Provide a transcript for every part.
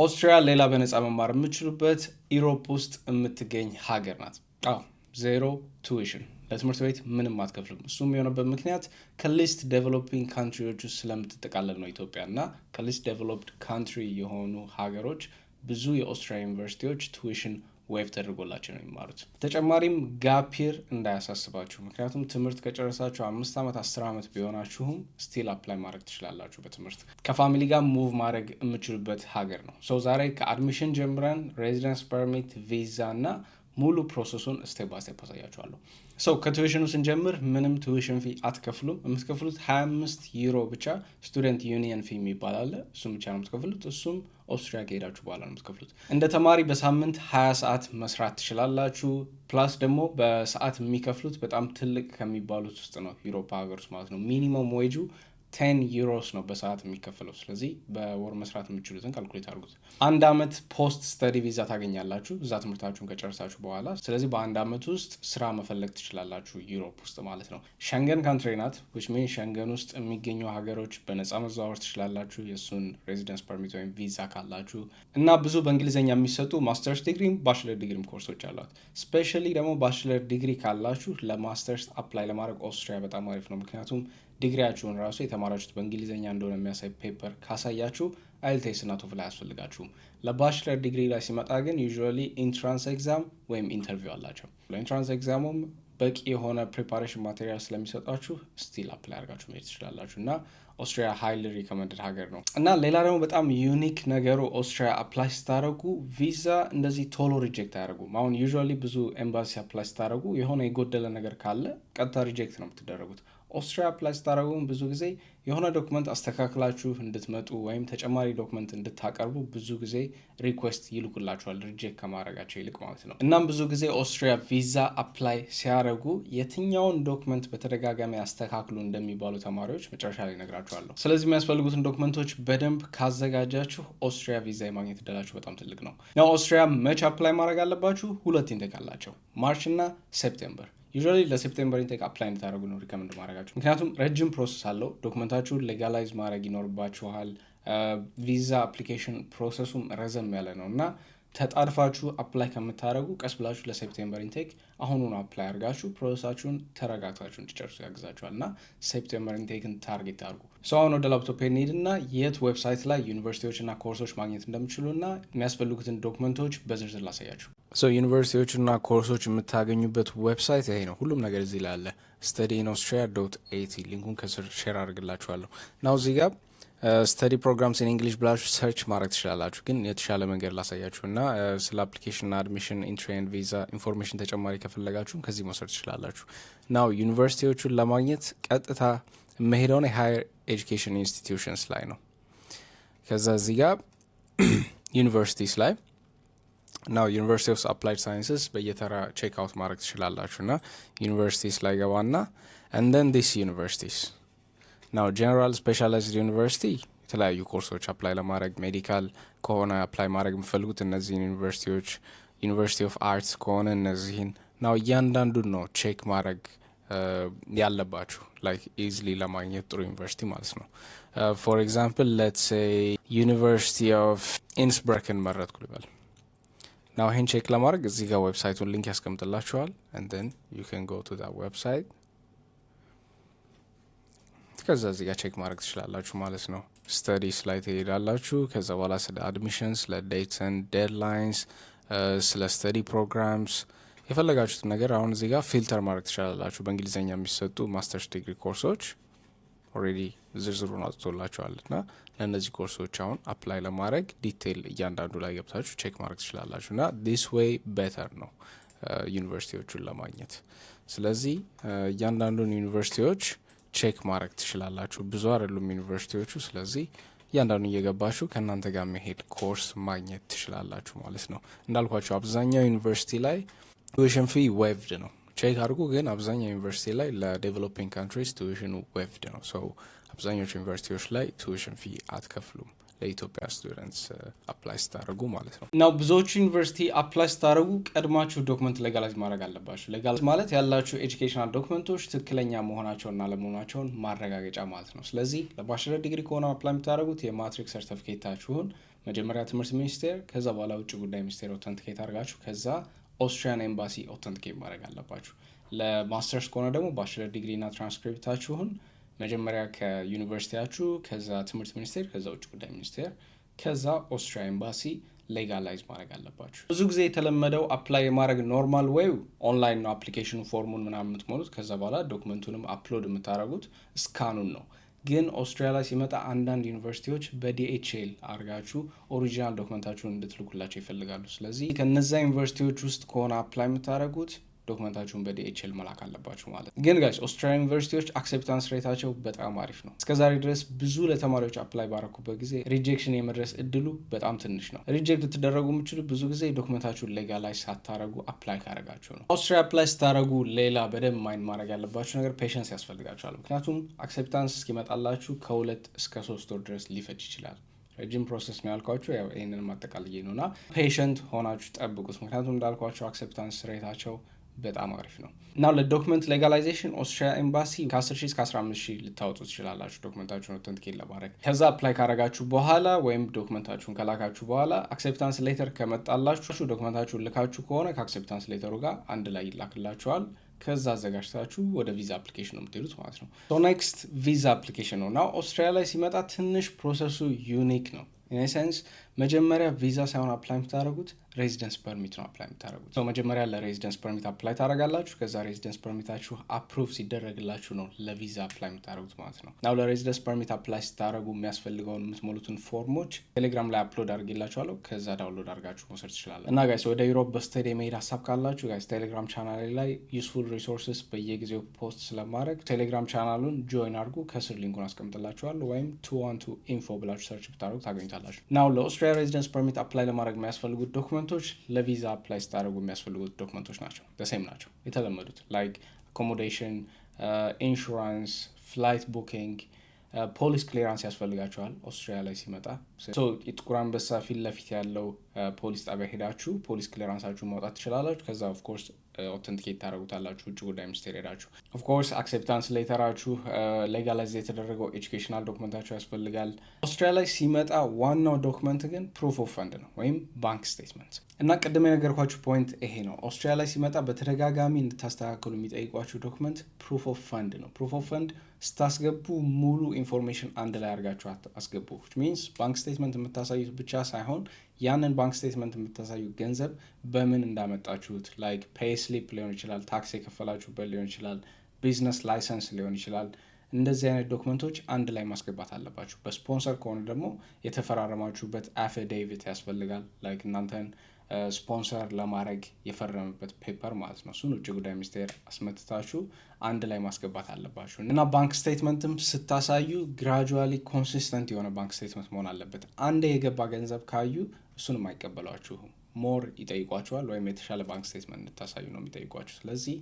ኦስትሪያ ሌላ በነፃ መማር የምትችሉበት Europe ውስጥ የምትገኝ ሀገር ናት። አዎ፣ zero tuition፣ ለትምህርት ቤት ምንም አትከፍሉም። እሱም የሆነበት ምክንያት ከ least developing country ዎች ውስጥ ስለምትጠቃለል ነው ኢትዮጵያ። እና ከ least developed country የሆኑ ሀገሮች ብዙ የኦስትሪያ ዩኒቨርሲቲዎች tuition waive ተደርጎላቸው ነው የሚማሩት። ተጨማሪም gap year እንዳያሳስባችሁ፣ ምክንያቱም ትምህርት ከጨረሳችሁ 5 ዓመት፣ 10 ዓመት ቢሆናችሁም still apply ማድረግ ትችላላችሁ። በትምህርት ከ family ጋር move ማድረግ የምትችሉበት ሀገር ነው። So ዛሬ ከ admission ጀምረን residence permit፣ ቪዛ እና ሙሉ process ኡን step by step አሳያችኋለሁ። So ከ tuition ኑ ስንጀምር ምንም tuition fee አትከፍሉም። የምትከፍሉት 25 ዩሮ ብቻ፣ student union fee የሚባል አለ። እሱም ብቻ ነው የምትከፍሉት። እሱም ኦስትሪያ ከሄዳችሁ በኋላ ነው የምትከፍሉት። እንደ ተማሪ በሳምንት 20 ሰዓት መስራት ትችላላችሁ። Plus ደግሞ በሰዓት የሚከፍሉት በጣም ትልቅ ከሚባሉት ውስጥ ነው ዩሮፓ ሀገር ውስጥ ማለት ነው። Minimum wage ኡ 10 euros ነው በሰዓት የሚከፈለው። ስለዚህ በወር መስራት የምትችሉትን calculate አድርጉት። አንድ አመት post study ቪዛ ታገኛላችሁ እዛ ትምህርታችሁን ከጨረሳችሁ በኋላ። ስለዚህ በአንድ አመት ውስጥ ስራ መፈለግ ትችላላችሁ Europe ውስጥ ማለት ነው። Schengen country ናት፣ which mean ሸንገን ውስጥ የሚገኙ ሀገሮች በነፃ መዘዋወር ትችላላችሁ የእሱን residence permit ወይም ቪዛ ካላችሁ። እና ብዙ በእንግሊዝኛ የሚሰጡ masters degree ም bachelor degree ም ኮርሶች አሏት። Specially ደግሞ bachelor degree ካላችሁ ለ masters apply ለማድረግ ኦስትሪያ በጣም አሪፍ ነው። ምክንያቱም ዲግሪያችሁን ራሱ የተማራችሁት በእንግሊዝኛ እንደሆነ የሚያሳይ paper ካሳያችሁ IELTS እና TOEFL አያስፈልጋችሁም። ለ bachelor degree ላይ ሲመጣ ግን usually entrance exam ወይም interview አላቸው። ለ entrance exam ኡም በቂ የሆነ preparation material ስለሚሰጧችሁ still apply አድርጋችሁ መሄድ ትችላላችሁ። እና ኦስትሪያ highly recommended ሀገር ነው። እና ሌላ ደግሞ በጣም unique ነገሩ ኦስትሪያ apply ስታደረጉ ቪዛ እንደዚህ ቶሎ reject አያደርጉም። አሁን usually ብዙ ኤምባሲ apply ስታደረጉ የሆነ የጎደለ ነገር ካለ ቀጥታ reject ነው የምትደረጉት። ኦስትሪያ apply ስታደረጉ ብዙ ጊዜ የሆነ document አስተካክላችሁ እንድትመጡ ወይም ተጨማሪ document እንድታቀርቡ ብዙ ጊዜ request ይልኩላችኋል reject ከማድረጋቸው ይልቅ ማለት ነው። እናም ብዙ ጊዜ ኦስትሪያ ቪዛ apply ሲያደርጉ የትኛውን document በተደጋጋሚ አስተካክሉ እንደሚባሉ ተማሪዎች መጨረሻ ላይ እነግራችኋለሁ። ስለዚህ የሚያስፈልጉትን document ኦች በደንብ ካዘጋጃችሁ ኦስትሪያ ቪዛ የማግኘት እድላችሁ በጣም ትልቅ ነው። Now ኦስትሪያ መቼ apply ማድረግ አለባችሁ? ሁለት intake አላቸው፣ March እና September። Usually ለ September intake apply እንድታደርጉ ነው recommend ማደርጋችሁ። ምክንያቱም ረጅም process አለው። Document ኣችሁን legalize ማድረግ ይኖርባችኋል። ቪዛ application process ኡም ረዘም ያለ ነው። እና ተጣድፋችሁ apply ከምታደርጉ ቀስ ብላችሁ ለ September intake አሁኑኑ apply አድርጋችሁ process ኣችሁን ተረጋግታችሁ እንድትጨርሱ ያግዛችኋል። እና September intake ን target አድርጉ። So አሁን ወደ ላፕቶፕ እንሂድ እና የት website ላይ ዩኒቨርሲቲዎች እና ኮርሶች ማግኘት እንደምትችሉ እና የሚያስፈልጉትን document ኦች በዝርዝር ላሳያችሁ። So ዩኒቨርሲቲዎች እና ኮርሶች የምታገኙበት website ይሄ ነው። ሁሉም ነገር እዚህ ላይ አለ። studyinaustria.at፣ link ኡን ከስር share አድርግላችኋለሁ። Now እዚህ ጋር study programs in English ብላችሁ search ማድረግ ትችላላችሁ። ግን የተሻለ መንገድ ላሳያችሁ እና ስለ application ና admission፣ entry and visa information ተጨማሪ ከፈለጋችሁ ከዚህ መውሰድ ትችላላችሁ። Now ዩኒቨርሲቲዎቹን ለማግኘት ቀጥታ የምሄደውን የ higher education institutions ላይ ነው። ከዛ እዚህ ጋር universities ላይ፣ now University of Applied Sciences በየተራ check out ማድረግ ትችላላችሁ። እና universities ላይ ገባና and then this universities፣ now general specialized university፣ የተለያዩ ኮርሶች apply ለማድረግ፣ medical ከሆነ apply ማድረግ የምትፈልጉት እነዚህን ዩኒቨርሲቲዎች፣ University of Arts ከሆነ እነዚህን። Now እያንዳንዱን ነው check ማድረግ ያለባችሁ like easily ለማግኘት ጥሩ ዩኒቨርሲቲ ማለት ነው። For example, let's say University of Innsbruck ን መረጥኩ ልበል። Now ይህን check ለማድረግ እዚህ ጋር website ኡን link ያስቀምጥላችኋል and then you can go to that website። ከዛ እዚህ ጋር check ማድረግ ትችላላችሁ ማለት ነው። Studies ላይ ትሄዳላችሁ። ከዛ በኋላ ስለ admission፣ ስለ dates and deadlines፣ ስለ study programs የፈለጋችሁትን ነገር አሁን እዚህ ጋር filter ማድረግ ትችላላችሁ። በእንግሊዝኛ የሚሰጡ masters degree ኮርሶች already ዝርዝሩን አውጥቶላችኋል። እና ለእነዚህ ኮርሶች አሁን apply ለማድረግ detail እያንዳንዱ ላይ ገብታችሁ check ማድረግ ትችላላችሁ። እና this way better ነው ዩኒቨርሲቲዎቹን ለማግኘት። ስለዚህ እያንዳንዱን ዩኒቨርሲቲዎች check ማድረግ ትችላላችሁ። ብዙ አይደሉም ዩኒቨርሲቲዎቹ። ስለዚህ እያንዳንዱ እየገባችሁ ከእናንተ ጋር የሚሄድ ኮርስ ማግኘት ትችላላችሁ ማለት ነው። እንዳልኳችሁ አብዛኛው ዩኒቨርሲቲ ላይ tuition fee waived ነው። Check አድርጉ። ግን አብዛኛው ዩኒቨርሲቲ ላይ ለ developing countries tuition ኑ waived ነው። So አብዛኞቹ ዩኒቨርሲቲዎች ላይ tuition fee አትከፍሉም ለኢትዮጵያ students apply ስታደርጉ ማለት ነው። Now ብዙዎቹ ዩኒቨርሲቲ apply ስታደርጉ ቀድማችሁ document legalize ማድረግ አለባችሁ። Legalize ማለት ያላችሁ educational document ኦች ትክክለኛ መሆናቸውንና አለመሆናቸውን ማረጋገጫ ማለት ነው። ስለዚህ ለ bachelor degree ከሆነ apply የምታደርጉት የማትሪክ ሰርቲፊኬታችሁን መጀመሪያ ትምህርት ሚኒስቴር፣ ከዛ በኋላ ውጭ ጉዳይ ሚኒስቴር authenticate አድርጋችሁ ከዛ Austrian embassy authenticate ማድረግ አለባችሁ። ለማስተርስ ከሆነ ደግሞ ባችለር ዲግሪ እና ትራንስክሪፕታችሁን መጀመሪያ ከዩኒቨርሲቲያችሁ፣ ከዛ ትምህርት ሚኒስቴር፣ ከዛ ውጭ ጉዳይ ሚኒስቴር፣ ከዛ ኦስትሪያ ኤምባሲ legalize ማድረግ አለባችሁ። ብዙ ጊዜ የተለመደው apply የማድረግ normal way online ነው። Application ኑ form ኡን ምናምን የምትሞሉት፣ ከዛ በኋላ document ኡንም upload የምታደርጉት scan ኑን ነው። ግን ኦስትሪያ ላይ ሲመጣ አንዳንድ ዩኒቨርሲቲዎች በ DHL አድርጋችሁ original document ኣችሁን እንድትልኩላቸው ይፈልጋሉ። ስለዚህ ከነዛ ዩኒቨርሲቲዎች ውስጥ ከሆነ apply የምታደርጉት document ኣችሁን በ DHL መላክ አለባችሁ ማለት ነው። ግን guys፣ ኦስትሪያ ዩኒቨርሲቲዎች acceptance rate ኣቸው በጣም አሪፍ ነው። እስከዛሬ ድረስ ብዙ ለተማሪዎች apply ባረኩበት ጊዜ rejection የመድረስ እድሉ በጣም ትንሽ ነው። Reject ልትደረጉ የምትችሉ ብዙ ጊዜ document ኣችሁን legalize ሳታረጉ apply ካረጋችሁ ነው። ኦስትሪያ apply ስታረጉ ሌላ በደንብ mind ማድረግ ያለባችሁ ነገር patience ያስፈልጋችኋል። ምክንያቱም acceptance እስኪመጣላችሁ ከ2 እስከ 3 ወር ድረስ ሊፈጅ ይችላል። ረጅም process ነው ያልኳችሁ፣ ያው ይህንን ማጠቃልዬ ነው እና patient ሆናችሁ ጠብቁት። ምክንያቱም እንዳልኳችሁ acceptance rate ኣቸው በጣም አሪፍ ነው እና ለ document legalization ኦስትሪያ ኤምባሲ ከ10 ሺህ እስከ 15 ሺህ ልታወጡ ትችላላችሁ document ኣችሁን authenticate ለማድረግ። ከዛ apply ካረጋችሁ በኋላ ወይም document ኣችሁን ከላካችሁ በኋላ acceptance letter ከመጣላችሁ፣ document ኣችሁን ልካችሁ ከሆነ ከ acceptance letter ኡ ጋር አንድ ላይ ይላክላችኋል። ከዛ አዘጋጅታችሁ ወደ ቪዛ application ነው የምትሄዱት ማለት ነው። Next ቪዛ application ነው እና ኦስትሪያ ላይ ሲመጣ ትንሽ process ኡ unique ነው። In a sense መጀመሪያ ቪዛ ሳይሆን apply የምታደርጉት residence permit ነው apply የምታደርጉት። መጀመሪያ ለ residence permit apply ታደርጋላችሁ። ከዛ residence permit ኣችሁ approve ሲደረግላችሁ ነው ለቪዛ apply የምታደርጉት ማለት ነው። Now ለ residence permit apply ስታደርጉ የሚያስፈልገውን የምትሞሉትን form ኦች ቴሌግራም ላይ upload አድርጌላችኋለሁ። ከዛ download አድርጋችሁ መውሰድ ትችላላችሁ። እና guys፣ ወደ Europe በ study የመሄድ ሀሳብ ካላችሁ guys፣ ቴሌግራም ቻናል ላይ useful resources በየጊዜው post ስለማድረግ ቴሌግራም channel ኡን join አድርጉ። ከስር link ኡን አስቀምጥላችኋለሁ ወይም 212 info ብላችሁ search ብታደርጉ ታገኙታላችሁ። Now ለኦስትሪያ residence permit apply ለማድረግ የሚያስፈልጉት document ኦች ለቪዛ apply ስታደርጉ የሚያስፈልጉት document ኦች ናቸው። Same ናቸው የተለመዱት፣ like accommodation፣ insurance፣ flight booking፣ police clearance ያስፈልጋችኋል። ኦስትሪያ ላይ ሲመጣ የጥቁር አንበሳ ፊት ለፊት ያለው ፖሊስ ጣቢያ ሄዳችሁ police clearance ኣችሁን ማውጣት ትችላላችሁ። ከዛ of course authenticate ታደርጉታላችሁ ውጭ ጉዳይ ሚኒስቴር ሄዳችሁ። Of course acceptance letter ኣችሁ፣ legalize የተደረገው educational document ኣችሁ ያስፈልጋል። ኦስትሪያ ላይ ሲመጣ ዋናው document ግን proof of fund ነው ወይም bank statement። እና ቅድም የነገርኳችሁ point ይሄ ነው። ኦስትሪያ ላይ ሲመጣ በተደጋጋሚ እንድታስተካክሉ የሚጠይቋችሁ document proof of fund ነው። Proof of fund ስታስገቡ ሙሉ information አንድ ላይ አድርጋችሁ አስገቡ። Means bank statement የምታሳዩት ብቻ ሳይሆን ያንን bank statement የምታሳዩት ገንዘብ በምን እንዳመጣችሁት፣ like pay slip ሊሆን ይችላል፣ tax የከፈላችሁበት ሊሆን ይችላል፣ business license ሊሆን ይችላል። እንደዚህ አይነት document ኦች አንድ ላይ ማስገባት አለባችሁ። በስፖንሰር ከሆነ ደግሞ የተፈራረማችሁበት affidavit ያስፈልጋል። Like እናንተን ስፖንሰር ለማድረግ የፈረመበት paper ማለት ነው። እሱን ውጭ ጉዳይ ሚኒስቴር አስመትታችሁ አንድ ላይ ማስገባት አለባችሁ። እና bank statement ም ስታሳዩ gradually consistent የሆነ bank statement መሆን አለበት። አንዴ የገባ ገንዘብ ካዩ እሱንም አይቀበሏችሁም። More ይጠይቋችኋል፣ ወይም የተሻለ bank statement እንድታሳዩ ነው የሚጠይቋችሁ። ስለዚህ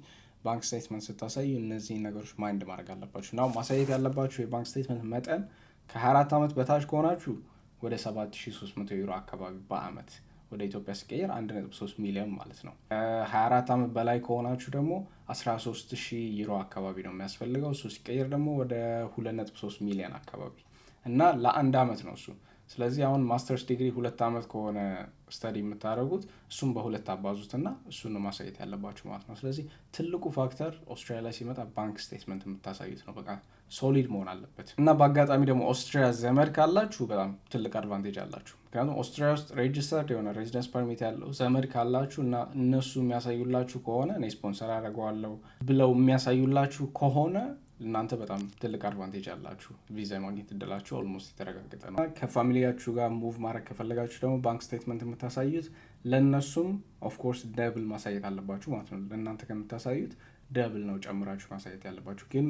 bank statement ስታሳዩ እነዚህን ነገሮች mind ማድረግ አለባችሁ። Now ማሳየት ያለባችሁ የ bank statement መጠን ከ24 ዓመት በታች ከሆናችሁ ወደ 7300 ዩሮ አካባቢ በአመት፣ ወደ ኢትዮጵያ ሲቀየር 1.3 ሚሊዮን ማለት ነው። 24 ዓመት በላይ ከሆናችሁ ደግሞ 13 ሺህ ዩሮ አካባቢ ነው የሚያስፈልገው። እሱ ሲቀየር ደግሞ ወደ 2.3 ሚሊዮን አካባቢ እና ለአንድ አመት ነው እሱ። ስለዚህ አሁን masters degree 2 ዓመት ከሆነ study የምታደርጉት እሱም በሁለት አባዙትና እሱን ነው ማሳየት ያለባችሁ ማለት ነው። ስለዚህ ትልቁ factor ኦስትሪያ ላይ ሲመጣ bank statement የምታሳዩት ነው። በቃ solid መሆን አለበት። እና በአጋጣሚ ደግሞ ኦስትሪያ ዘመድ ካላችሁ በጣም ትልቅ advantage አላችሁ። ምክንያቱም ኦስትሪያ ውስጥ registered የሆነ residence permit ያለው ዘመድ ካላችሁ እና እነሱ የሚያሳዩላችሁ ከሆነ፣ እኔ ስፖንሰር አደርገዋለሁ ብለው የሚያሳዩላችሁ ከሆነ እናንተ በጣም ትልቅ advantage አላችሁ። ቪዛ የማግኘት እድላችሁ almost የተረጋገጠ ነው። ከ family ያችሁ ጋር move ማድረግ ከፈለጋችሁ ደግሞ bank statement የምታሳዩት ለእነሱም of course double ማሳየት አለባችሁ ማለት ነው። ለእናንተ ከምታሳዩት double ነው ጨምራችሁ ማሳየት ያለባችሁ። ግን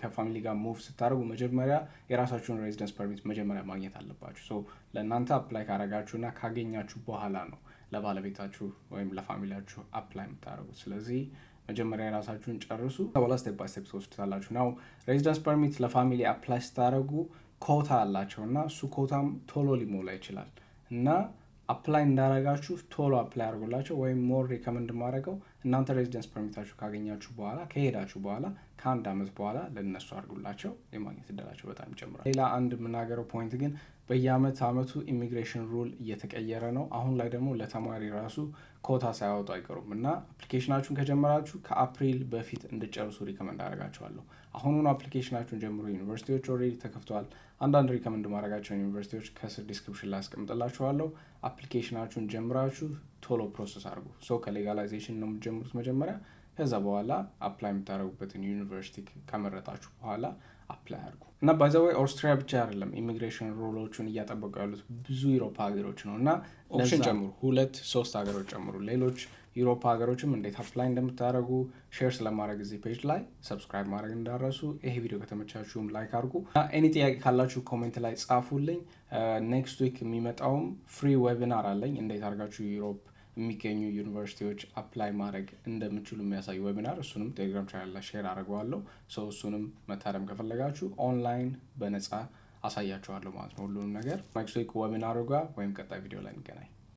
ከ family ጋር move ስታደርጉ መጀመሪያ የራሳችሁን residence permit መጀመሪያ ማግኘት አለባችሁ። So ለእናንተ apply ካረጋችሁ እና ካገኛችሁ በኋላ ነው ለባለቤታችሁ ወይም ለ family ያችሁ apply የምታደርጉት። ስለዚህ መጀመሪያ የራሳችሁን ጨርሱ፣ በኋላ step by step ትወስዱታላችሁ። Now residence permit ለ family apply ስታደርጉ ኮታ አላቸው እና እሱ ኮታም ቶሎ ሊሞላ ይችላል እና apply እንዳረጋችሁ ቶሎ apply አድርጉላቸው። ወይም more recommend የማደርገው እናንተ residence permit ኣችሁ ካገኛችሁ በኋላ፣ ከሄዳችሁ በኋላ፣ ከአንድ አመት በኋላ ለእነሱ አድርጉላቸው። የማግኘት እድላቸው በጣም ይጨምራል። ሌላ አንድ የምናገረው point ግን በየአመት አመቱ immigration rule እየተቀየረ ነው። አሁን ላይ ደግሞ ለተማሪ ራሱ ኮታ ሳያወጡ አይቀሩም እና application ኣችሁን ከጀመራችሁ ከአፕሪል በፊት እንድጨርሱ recommend አደርጋችኋለሁ። አሁኑኑ application ኣችሁን ጀምሩ። ዩኒቨርሲቲዎች already ተከፍተዋል። አንዳንድ recommend ማደርጋቸውን ዩኒቨርሲቲዎች ከስር description ላይ አስቀምጥላችኋለሁ። Application ኣችሁን ጀምራችሁ ቶሎ process አድርጉ። So ከ legalization ነው የምትጀምሩት መጀመሪያ። ከዛ በኋላ apply የምታደርጉበትን ዩኒቨርሲቲ ከመረጣችሁ በኋላ apply አድርጉ። እና by the way ኦስትሪያ ብቻ አይደለም immigration rule ኦቹን እያጠበቁ ያሉት፣ ብዙ Europe ሀገሮች ነው። እና option ጨምሩ፣ ሁለት ሶስት ሀገሮች ጨምሩ። ሌሎች Europe ሀገሮችም እንዴት apply እንደምታደርጉ share ስለማደርግ እዚህ page ላይ subscribe ማድረግ እንዳትረሱ። ይሄ ቪዲዮ ከተመቻችሁም like አድርጉ። Any ጥያቄ ካላችሁ comment ላይ ጻፉልኝ። Next week የሚመጣውም free webinar አለኝ፣ እንዴት አድርጋችሁ Europe የሚገኙ ዩኒቨርሲቲዎች apply ማድረግ እንደምትችሉ የሚያሳይ webinar። እሱንም ቴሌግራም ቻናል ላይ share አድርገዋለሁ። So እሱንም መታደም ከፈለጋችሁ ኦንላይን በነፃ አሳያችኋለሁ ማለት ነው ሁሉንም ነገር። Next week webinar ኡ ጋር ወይም ቀጣይ ቪዲዮ ላይ እንገናኝ።